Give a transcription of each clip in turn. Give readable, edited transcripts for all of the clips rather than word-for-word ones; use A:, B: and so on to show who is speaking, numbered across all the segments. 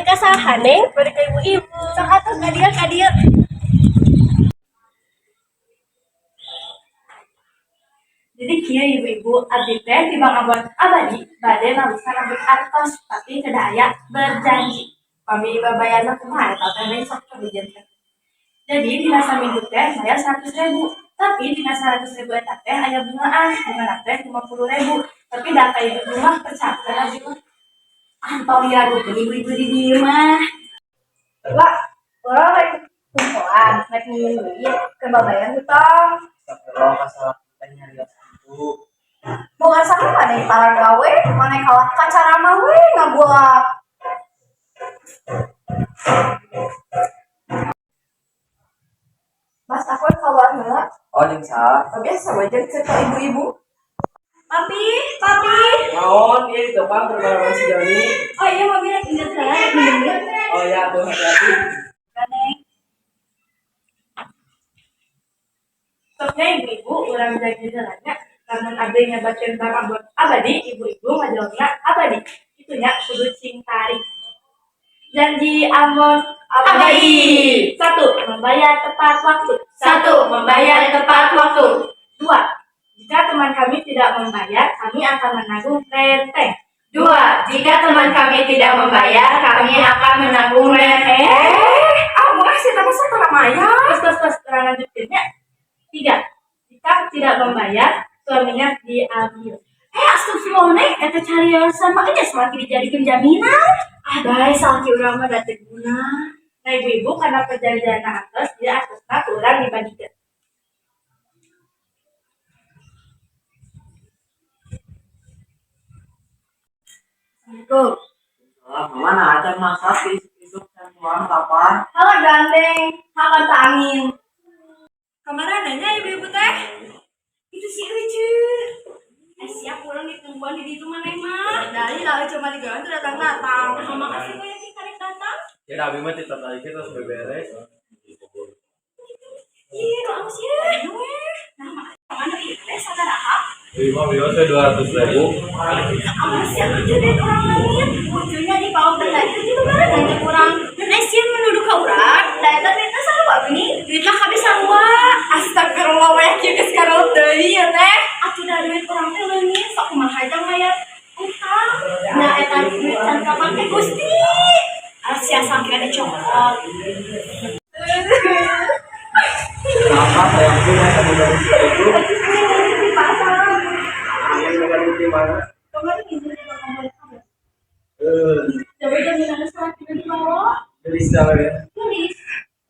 A: Rek ka saha, Neng?
B: Bade ka ibu-ibu.
A: Sok atuh ka dieu, ka dieu.
B: Jadi kieu, ibu-ibu, abdi teh di Bank Ambon Abadi bade nawusan rambut artos, tapi kedah aya berjanji. Pami babayarna kumaha eta teh, Neng? Sok coba janten. Jadi dina saminggu teh bayar 100 ribu, tapi dina 100 ribu eta teh aya bungaan, bunga teh 50 ribu. Tapi da ka ibu mah percaya abdi mah.
A: Antong diragukeun ibu-ibu di dieu mah.
B: Lah, urang rek kumpulan, rek minjem duit ke babayar hutang.
C: Astagfirullah, masalah kita nyarios itu.
D: Bukan sama mana para gawe, mana kalah kacarama we ngaguap. Mas, aku keluar heula.
C: Oh, jeung saha?
D: Biasa we jeung cerita ibu-ibu.
A: Papi, papi.
C: Naon, ieu di depan berbareng si Joni.
A: Oh iya, mami rek inget heula, rek minjem duit.
C: Oh ya, tuh hati-hati.
A: Neng.
B: Soknya ibu-ibu, urang janji jalannya, lamun abdi nyebatkeun Bank Ambon Abadi, ibu-ibu ngajawabna abadi. Kitu nya, kudu cing tarik. Janji Ambon Abadi. Satu, membayar tepat waktu.
A: Satu, membayar tepat waktu.
B: Dua, jika teman kami tidak membayar, kami akan menanggung renteng.
A: Dua, jika teman kami tidak membayar, kami akan menanggung renteng.
D: Ah, bukan sih, tapi saya maya.
B: Terus, terus, terus, terus lanjutkannya. Tiga, jika tidak membayar, suaminya diambil.
A: Eh, astagfirullah, Neng, eta cariosan mah geus salaki dijadikeun jaminan. Ah, bae salaki urang mah da teu guna.
B: Nah, ibu-ibu, karena perjanjian atas, dia atasna ku urang dibagikeun.
D: Assalamualaikum.
C: Lah, mana acan masak isuk-isuk can tuang kapan?
D: Halo gandeng, hakan angin.
A: Kemarin nanya ibu-ibu teh. Itu si Ucu. Eh, siap urang ditungguan di ditu maneh mah.
D: Dari lah cuma di tuh datang-datang.
A: Nah, makasih gue yang karek datang.
E: Ya, abi mah tetap lagi terus beberes.
A: Ih, nu alus ya. Nah, makasih mana ieu teh sabaraha?
E: Lima bios 200 ribu.
A: Awas ya lucu deh urang leungit. Lucunya di pauk dan tadi itu juga nanya urang. Eh, sieun menuduh ka urang. Da eta duitna sarua geuning. Duitna kabeh sarua.
D: Astagfirullah, weh, kieu geus karot deui ya teh.
A: Atuh da duit urang teh leungit, sok kumaha aja mayar utang. Nah, eta duit can kapake Gusti. Asia sampai ada cokot.
C: Kenapa sayangku masa bodoh itu?
A: Di pasar.
C: Yang dengan di mana?
A: Kemarin izin di kamar.
C: Eh,
A: Coba jaminan salaki di bawah.
C: gelis tau ya.
A: Tulis.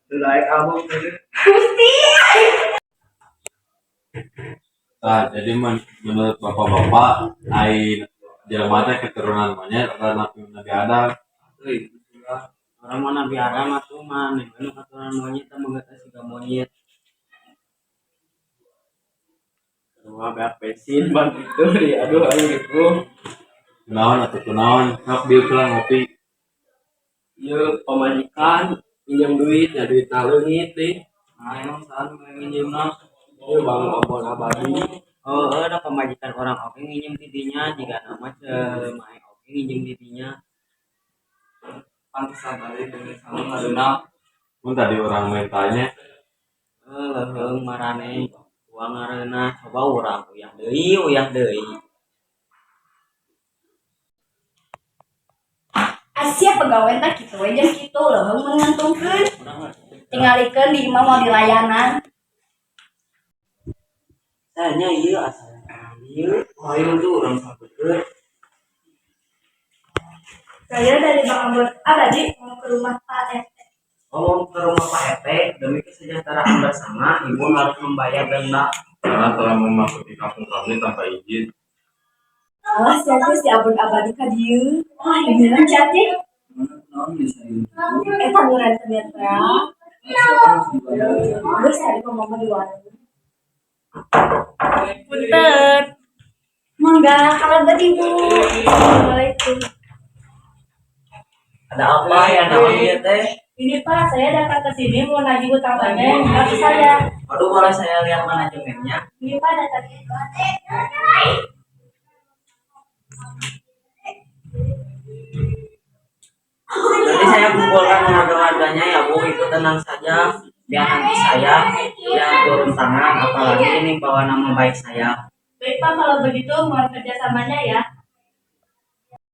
C: Like kamu gitu.
A: Gusti.
E: Nah, jadi menurut bapak-bapak, ai jelema teh keturunan monyet atau Nabi Nabi Adam?
C: Euy, lah.
F: Urang mah Nabi Adam atuh maneh we nu katurunan monyet teh boga teh siga monyet.
C: Rumah beak bensin bang itu di aduh aduh gitu.
E: Kunaon atau kunaon? Sok dieu pulang ngopi.
C: Ieu pamajikan pinjam duit ya duit leungit deh.
F: Nah, emang saha nu nginjemna?
C: Ieu Bang Ambon Abadi.
F: Oh, heuh da pamajikan urang oge nginjem ti dinya jigana mah mae oge nginjem di dinya.
C: Pantesan tadi dengan sama ngadeunang.
E: Mun tadi urang mintanya.
F: Heuh, leuheung maraneh uang ngareunah coba urang uyah deui uyah deui.
D: Asia pegawai teh kitu we jeung kitu leuheung mun ngantungkeun. Tingalikeun di imah mau dilayanan.
F: Tanya ieu asal ieu.
C: Oh, ayo tuh urang sampeurkeun.
B: Saya dari Bank Ambon Abadi mau ke rumah Pak RT.
F: Ngomong ke rumah Pak RT, demi kesejahteraan bersama, ibu harus membayar denda.
E: Karena telah memasuki kampung kami tanpa izin.
D: Alah siapa si Abon Abadi ka dieu? Wah, beneran cantik.
C: Naon bisa ieu?
D: Eta nu rentenir teh.
C: Siapa harus dibayar?
D: Terus tadi kok mama di warung.
B: Punten.
D: Mangga kalebet ibu.
B: Assalamualaikum.
F: Ada apa ya naon ieu teh?
B: Ini Pak, saya datang ke sini mau nagih hutang Bapak yang ke saya.
F: Waduh, boleh saya lihat manajemennya?
B: Ini Pak datangnya.
F: Nanti saya kumpulkan warga-warganya ya, Bu. Ibu tenang saja. Biar nanti saya yang turun tangan, apalagi ini bawa nama baik saya.
B: Baik, Pak, kalau begitu mohon kerjasamanya ya.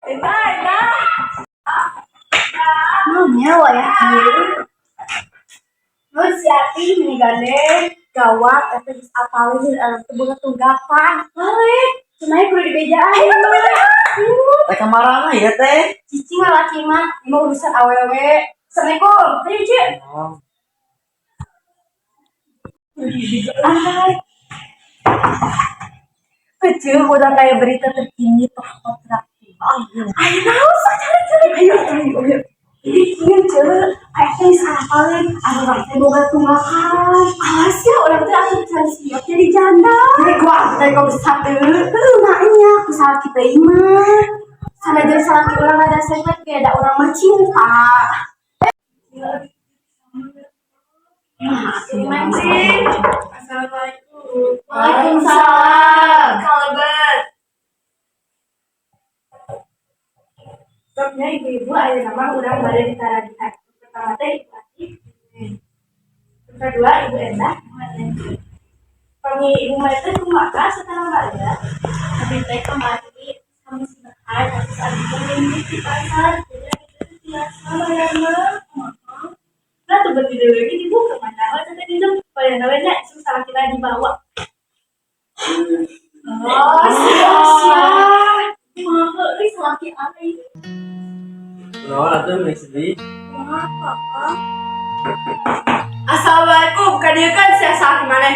B: Bye, dah.
A: Maunya wayah kieu. Mun siapi meni gandeng gawat eta geus apaleun urang teh boga tunggakan. Balik, cenah kudu dibejaan.
F: Teh kamarana ya, Teh?
A: Cicing lalaki mah, ieu mah urusan awewe. Assalamualaikum. Ayo, Cek. Kudu dibejaan.
B: Kecil udah kayak berita terkini toh kontrak.
A: Ayo naon sok cari-cari. Ayo, ayo, ayo. Jadi kieu, Ceu, aya teh geus apaleun anu urang teh boga tunggakan. Awas ya, urang teh atuh can siap jadi janda. Rek gua teh kok satu. Heuh, maknya ku salaki teh mah. Sanajan salaki urang rada sempet ge da urang mah cinta. Nah,
B: Sih. Assalamualaikum.
A: Waalaikumsalam.
B: Kalebet. Soknya ibu-ibu aya nama urang bade ditaragihan. Pertama teh Ibu Atik. Yang kedua Ibu Endah. Kami Ibu Mai teh kumaha sekarang bayar?
A: Abi teh kemari sama si Bahar terus abi teh mimpi di pasar, jadi abi teh biasa bayar mah.
B: Nah, tuh bertiga lagi ibu kemana? Oh, teh minjem bayar nya susah kita dibawa.
A: Oh, siap siap. Mah, euy salaki aing.
C: Kunaon atuh meni sedih?
B: Assalamualaikum, kadieu kan saya salaki maneh.